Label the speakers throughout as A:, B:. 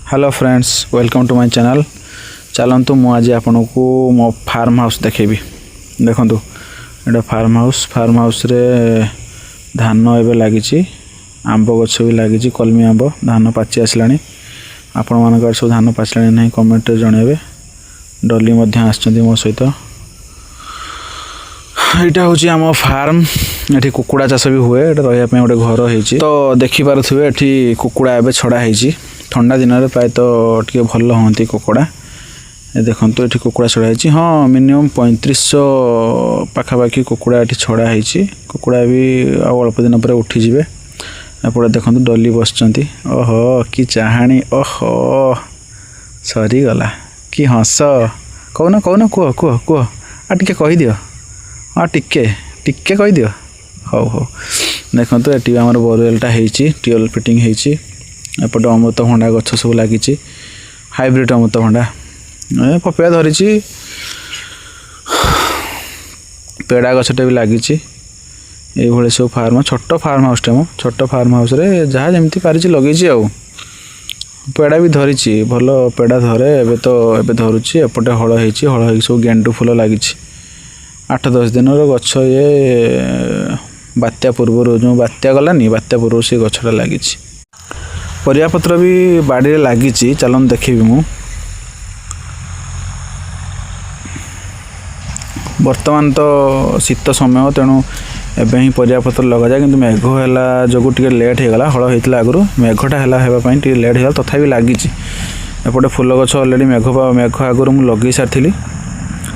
A: Hello friends, welcome to my channel. ଚାଲନ୍ତୁ, ମୁଁ ଆଜି ଆପଣଙ୍କୁ ମୋ ଫାର୍ମ ହାଉସ୍ ଦେଖେଇବି। ଦେଖନ୍ତୁ, ଏଇଟା ଫାର୍ମ ହାଉସ୍। ଫାର୍ମ ହାଉସ୍ରେ ଧାନ ଏବେ ଲାଗିଛି, ଆମ୍ବ ଗଛ ବି ଲାଗିଛି, କଲମି ଆମ୍ବ। ଧାନ ପାଚି ଆସିଲାଣି। ଆପଣମାନଙ୍କ ଆଡ଼େ ସବୁ ଧାନ ପାଚିଲାଣି ନାହିଁ, କମେଣ୍ଟରେ ଜଣାଇବେ। ଡଲି ମଧ୍ୟ ଆସିଛନ୍ତି ମୋ ସହିତ। ଏଇଟା ହେଉଛି ଆମ ଫାର୍ମ। ଏଠି କୁକୁଡ଼ା ଚାଷ ବି ହୁଏ। ଏଇଟା ରହିବା ପାଇଁ ଗୋଟେ ଘର ହେଇଛି। ତ ଦେଖିପାରୁଥିବେ, ଏଠି କୁକୁଡ଼ା ଏବେ ଛଡ଼ା ହେଇଛି। ଥଣ୍ଡା ଦିନରେ ପ୍ରାୟତଃ ଟିକେ ଭଲ ହୁଅନ୍ତି କୁକୁଡ଼ା। ଏ ଦେଖନ୍ତୁ, ଏଠି କୁକୁଡ଼ା ଛଡ଼ା ହେଇଛି। ହଁ, ମିନିମମ୍ 3500 ପାଖାପାଖି କୁକୁଡ଼ା ଏଠି ଛଡ଼ା ହେଇଛି। କୁକୁଡ଼ା ବି ଆଉ ଅଳ୍ପ ଦିନ ପରେ ଉଠିଯିବେ। ଏପଟେ ଦେଖନ୍ତୁ, ଡଲି ବସିଛନ୍ତି। ଓହୋ, କି ଚାହାଣୀ! ଓହୋ, ସରିଗଲା। କି ହସ! କହୁନ, କହୁନ, କୁହ, କୁହ, କୁହ। ଆଉ ଟିକେ କହିଦିଅ। ହଁ, ଟିକେ ଟିକେ କହିଦିଅ। ହଉ ହଉ। ଦେଖନ୍ତୁ, ଏଠି ବି ଆମର ବୋରୱେଲଟା ହେଇଛି, ଟ୍ୟୁବୱେଲ୍ ଫିଟିଂ ହେଇଛି। ଏପଟେ ଅମୃତଭଣ୍ଡା ଗଛ ସବୁ ଲାଗିଛି, ହାଇବ୍ରିଡ଼ ଅମୃତଭଣ୍ଡା। ଏ ପପେୟା ଧରିଛି, ପେଡ଼ା ଗଛଟା ବି ଲାଗିଛି। ଏଇଭଳି ସବୁ ଫାର୍ମ, ଛୋଟ ଫାର୍ମ ହାଉସଟା। ମୁଁ ଛୋଟ ଫାର୍ମ ହାଉସରେ ଯାହା ଯେମିତି ପାରିଛି ଲଗେଇଛି। ଆଉ ପେଡ଼ା ବି ଧରିଛି, ଭଲ ପେଡ଼ା ଧରେ। ଏବେ ତ ଏବେ ଧରୁଛି। ଏପଟେ ହଳ ହେଇଛି, ହଳ ହେଇକି ସବୁ ଗେଣ୍ଡୁ ଫୁଲ ଲାଗିଛି। 8-10 ଦିନର ଗଛ ଇଏ। ବାତ୍ୟା ପୂର୍ବରୁ, ଯେଉଁ ବାତ୍ୟା ଗଲାନି, ବାତ୍ୟା ପୂର୍ବରୁ ସେ ଗଛଟା ଲାଗିଛି। ପରିବାପତ୍ର ବି ବାଡ଼ିରେ ଲାଗିଛି, ଚାଲନ୍ତୁ ଦେଖିବି ମୁଁ। ବର୍ତ୍ତମାନ ତ ଶୀତ ସମୟ, ତେଣୁ ଏବେ ହିଁ ପରିବାପତ୍ର ଲଗାଯାଏ। କିନ୍ତୁ ମେଘ ହେଲା ଯୋଗୁଁ ଟିକେ ଲେଟ୍ ହେଇଗଲା। ହଳ ହେଇଥିଲା ଆଗରୁ, ମେଘଟା ହେଲା ହେବା ପାଇଁ ଟିକେ ଲେଟ୍ ହେଇଗଲା, ତଥାପି ଲାଗିଛି। ଏପଟେ ଫୁଲ ଗଛ ଅଲରେଡ଼ି ମେଘ ଆଗରୁ ମୁଁ ଲଗେଇ ସାରିଥିଲି।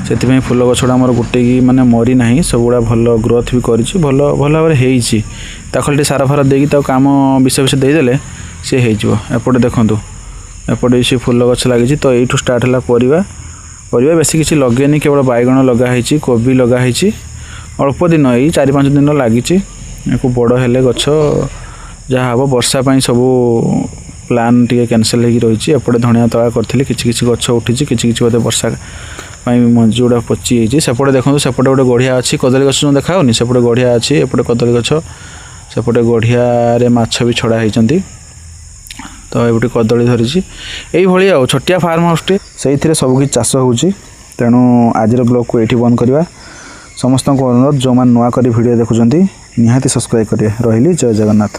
A: ସେଥିପାଇଁ ଫୁଲ ଗଛଟା ଆମର ଗୋଟେକି ମାନେ ମରି ନାହିଁ, ସବୁଗୁଡ଼ା ଭଲ ଗ୍ରୋଥ୍ ବି କରିଛି, ଭଲ ଭଲ ଭାବରେ ହେଇଛି। ତାକୁ ଖାଲି ଟିକେ ସାର ଫାର ଦେଇକି, ତାକୁ କାମ ବିଷ ବିଷ ଦେଇଦେଲେ ସିଏ ହେଇଯିବ। ଏପଟେ ଦେଖନ୍ତୁ, ଏପଟେ ବି ସେ ଫୁଲ ଗଛ ଲାଗିଛି। ତ ଏଇଠୁ ଷ୍ଟାର୍ଟ ହେଲା ପରିବା। ପରିବା ବେଶୀ କିଛି ଲଗେଇନି, କେବଳ ବାଇଗଣ ଲଗା ହେଇଛି, କୋବି ଲଗା ହେଇଛି। ଅଳ୍ପ ଦିନ, ଏଇ 4-5 ଦିନ ଲାଗିଛି। ୟାକୁ ବଡ଼ ହେଲେ ଗଛ ଯାହା ହେବ। ବର୍ଷା ପାଇଁ ସବୁ ପ୍ଲାନ୍ ଟିକେ କ୍ୟାନସେଲ୍ ହେଇକି ରହିଛି। ଏପଟେ ଧଣିଆ ତଳା କରିଥିଲି, କିଛି କିଛି ଗଛ ଉଠିଛି, କିଛି କିଛି ବୋଧେ ବର୍ଷା ପାଇଁ ମଞ୍ଜି ଗୁଡ଼ା ପଚି ଯାଇଛି। ସେପଟେ ଦେଖନ୍ତୁ, ସେପଟେ ଗୋଟେ ଗଢ଼ିଆ ଅଛି। କଦଳୀ ଗଛ ଯେଉଁ ଦେଖାଯାଉନି, ସେପଟେ ଗଢ଼ିଆ ଅଛି। ଏପଟେ କଦଳୀ ଗଛ, ସେପଟେ ଗଢ଼ିଆରେ ମାଛ ବି ଛଡ଼ା ହେଇଛନ୍ତି। ତ ଏପଟେ କଦଳୀ ଧରିଛି। ଏଇଭଳି ଆଉ ଛୋଟିଆ ଫାର୍ମ ହାଉସଟେ, ସେଇଥିରେ ସବୁ କିଛି ଚାଷ ହେଉଛି। ତେଣୁ ଆଜିର ବ୍ଲଗ୍କୁ ଏଇଠି ବନ୍ଦ କରିବା। ସମସ୍ତଙ୍କୁ ଅନୁରୋଧ, ଯେଉଁମାନେ ନୂଆ କରି ଭିଡ଼ିଓ ଦେଖୁଛନ୍ତି, ନିହାତି ସବସ୍କ୍ରାଇବ୍ କରିବେ। ରହିଲି, ଜୟ ଜଗନ୍ନାଥ।